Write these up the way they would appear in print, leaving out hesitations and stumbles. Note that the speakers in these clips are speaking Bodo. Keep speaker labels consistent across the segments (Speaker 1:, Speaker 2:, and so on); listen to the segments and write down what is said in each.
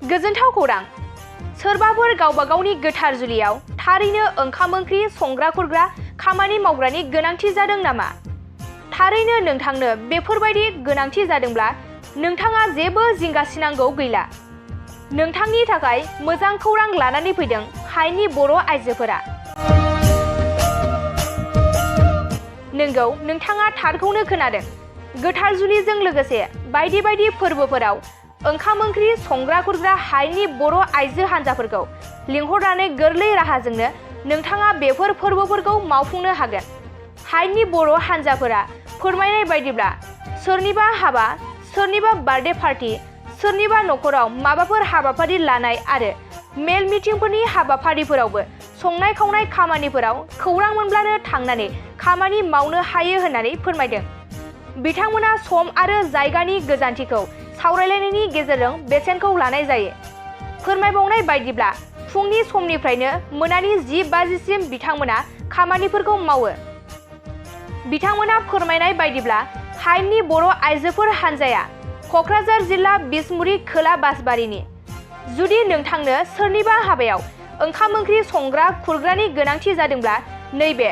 Speaker 1: गोजोनथाव खौरां सोरबाफोर गावबा गावनि गोथार जुलियाव थारैनो ओंखाम ओंख्रि संग्रा खुरग्रा खामानि मावग्रानि गोनांथि जादों नामा? थारैनो नोंथांनो बेफोरबायदि गोनांथि जादोंब्ला नोंथाङा जेबो जिंगासिनांगौ गैला। नोंथांनि थाखाय मोजां खौरां लानानै फैदों हायेननि बर' आइजोफोरा। नोंगौ, नोंथाङा थारखौनो खोनादों। गोथार जुलिजों लोगोसे बायदि बायदि फोरबोफोराव ओंखाम ओंख्रि संग्रा खुरग्रा हायेननि बर' आइजो हान्जाफोरखौ लिंहरनानै गोरलै राहाजोंनो नोंथाङा बेफोर फोरबोफोरखौ मावफुंनो हागोन। हायेननि बर' हान्जाफोरा फोरमायनाय बायदिब्ला सोरनिबा हाबा, सोरनिबा बार्थडे पार्टी, सोरनिबा नखराव माबाफोर हाबाफारि लानाय आरो मेल मिटिंफोरनि हाबाफारिफोरावबो संनाय खावनाय खामानिफोराव खौरां मोनब्लानो थांनानै खामानि मावनो हायो होननानै फोरमायदों। बिथांमोना सम आरो जायगानि गोजानथिखौ सावरायलायनायनि गेजेरजों बेसेनखौ लानाय जायो। फोरमायबावनाय बायदिब्ला फुंनि समनिफ्रायनो मोनानि 10 बाजिसिम बिथांमोना खामानिफोरखौ मावो। बिथांमोना फोरमायनाय बायदिब्ला हायेननि बर' आइजोफोर हान्जाया क'क्राझार जिल्ला बिसमुरि खोला बासबारिनि। जुदि नोंथांनो सोरनिबा हाबायाव ओंखाम ओंख्रि संग्रा खुरग्रानि गोनांथि जादोंब्ला नैबे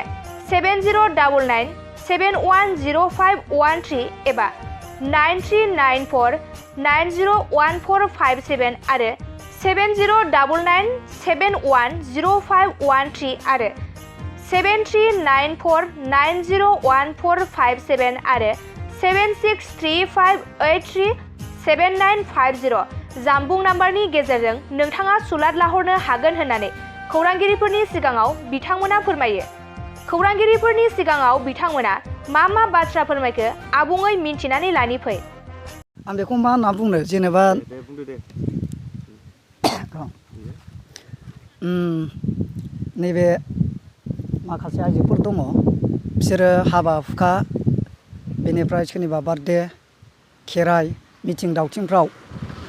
Speaker 1: 7099710513 एबा 9394901457 आरो 7099710513 आरो 7394901457 आरो 7635837950 जानबुं नाम्बारनि गेजेरजों नोंथाङा सुलाद लाहरनो हागोन होननानै खौरांगिरिफोरनि सिगाङाव बिथांमोना फोरमायो। खौरांगिरिफोरनि सिगाङाव बिथांमोना मा बाथ्रा फोरमायखो आबुङै मिन्थिनानै लानि फै।
Speaker 2: आं बेखौ मा होनना बुंनो, जेनेबा नैबे माखासे आइजोफोर दङ, बिसोरो हाबा हुखा, बेनिफ्राय सोरनिबा बार्थडे, खेराइ, मिथिं दावथिंफ्राव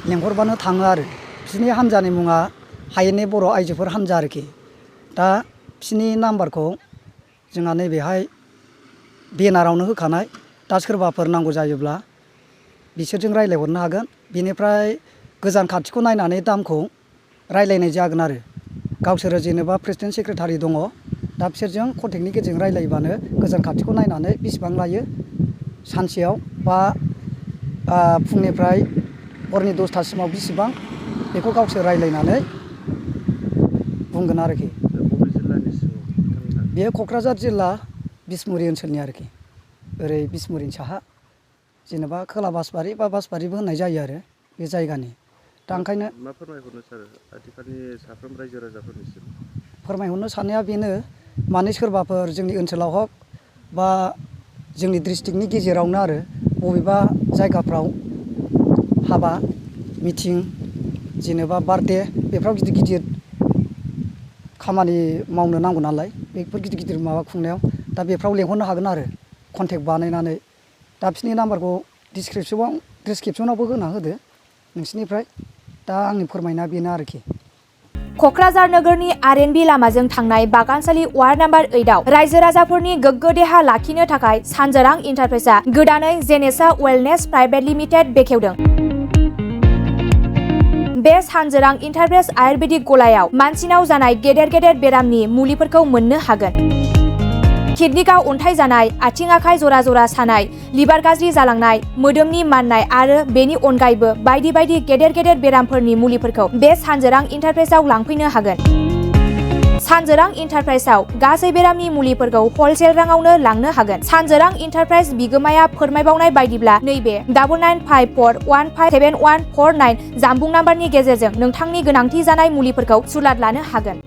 Speaker 2: लेंहरबानो थाङो आरो। बिसोरनि हान्जानि मुङा हायेननि बर' आइजोफोर हान्जा आरोखि। दा बिसोरनि नाम्बारखौ जोंहा नैबेहाय बेनारावनो होखानाय। दा सोरबाफोर नांगौ जायोब्ला बिसोरजों रायज्लायहरनो हागोन। बेनिफ्राय गोजान खाथिखौ नायनानै दामखौ रायज्लायनाय जागोन आरो। गावसोरो जेनेबा प्रेसिडेन्ट सेक्रेटारि दङ, दा बिसोरजों कन्टेक्टनि गेजेरजों रायज्लायबानो गोजान खाथिखौ नायनानै बेसेबां लायो सानसेयाव बा फुंनिफ्राय हरनि 10थासिमाव बेसेबां, बेखौ गावसोर रायज्लायनानै बुंगोन आरोखि। बेयो क'क्राझार जिल्ला बिसमुरि ओनसोलनि आरोखि। ओरै बिसमुरिनि साहा जेनेबा खोला बासबारि बा बासबारिबो होननाय जायो आरो बे जायगानि। दा ओंखायनो
Speaker 3: मा फोरमायहरनो सार आथिखालनि साफ्रोम रायजो राजाफोरनिसिम?
Speaker 2: फोरमायहरनो साननाया बेनो, माने सोरबाफोर जोंनि ओनसोलाव हक बा जोंनि डिस्ट्रिक्टनि गेजेरावनो आरो बबेबा जायगाफ्राव हाबा, मिथिं, जेनेबा बार्थडे, बेफ्राव गिदिर गिदिर खामानि मावनो नांगौ नालाय, बेफोर गिदिर गिदिर माबा खुंनायाव दा बेफ्राव लेंहरनो हागोन आरो कन्टेक्ट बानायनानै। दा बिसोरनि नाम्बारखौ डिसक्रिपसनावबो होना होदो नोंसिनिफ्राय। दा आंनि फोरमायनाया बेनो आरोखि।
Speaker 1: क'क्राझार नोगोरनि आर.एन.बि लामाजों थांनाय बागानसालि वार्ड नाम्बार 8आव रायजो राजाफोरनि गोग्गो देहा लाखिनो थाखाय सानजोरां इन्टारप्राइजआ गोदानै जेनेसा वेलनेस प्राइभेट लिमिटेड बेखेवदों। बे सानजोरां इन्टारप्राइज आयुर्वेदिक गलायाव मानसिनाव जानाय गेदेर गेदेर बेरामनि मुलिफोरखौ मोननो हागोन। किडनिकआव अन्थाइ जानाय, आथिं आखाइ जरा जरा सानाय, लिभार गाज्रि जालांनाय, मोदोमनि माननाय आरो बेनि अनगायैबो बायदि बायदि गेदेर गेदेर बेरामफोरनि मुलिफोरखौ बे सानजोरां इन्टारप्राइजआव लांफैनो हागोन। सानजोरां इन्टारप्राइजआव गासै बेरामनि मुलिफोरखौ हलसेल राङावनो लांनो हागोन। सानजोरां इन्टारप्राइज बिगोमाया फोरमायबावनाय बायदिब्ला नैबे 9954157149 जानबुं नाम्बारनि गेजेरजों नोंथांनि गोनांथि जानाय मुलिफोरखौ सुलाद लानो हागोन।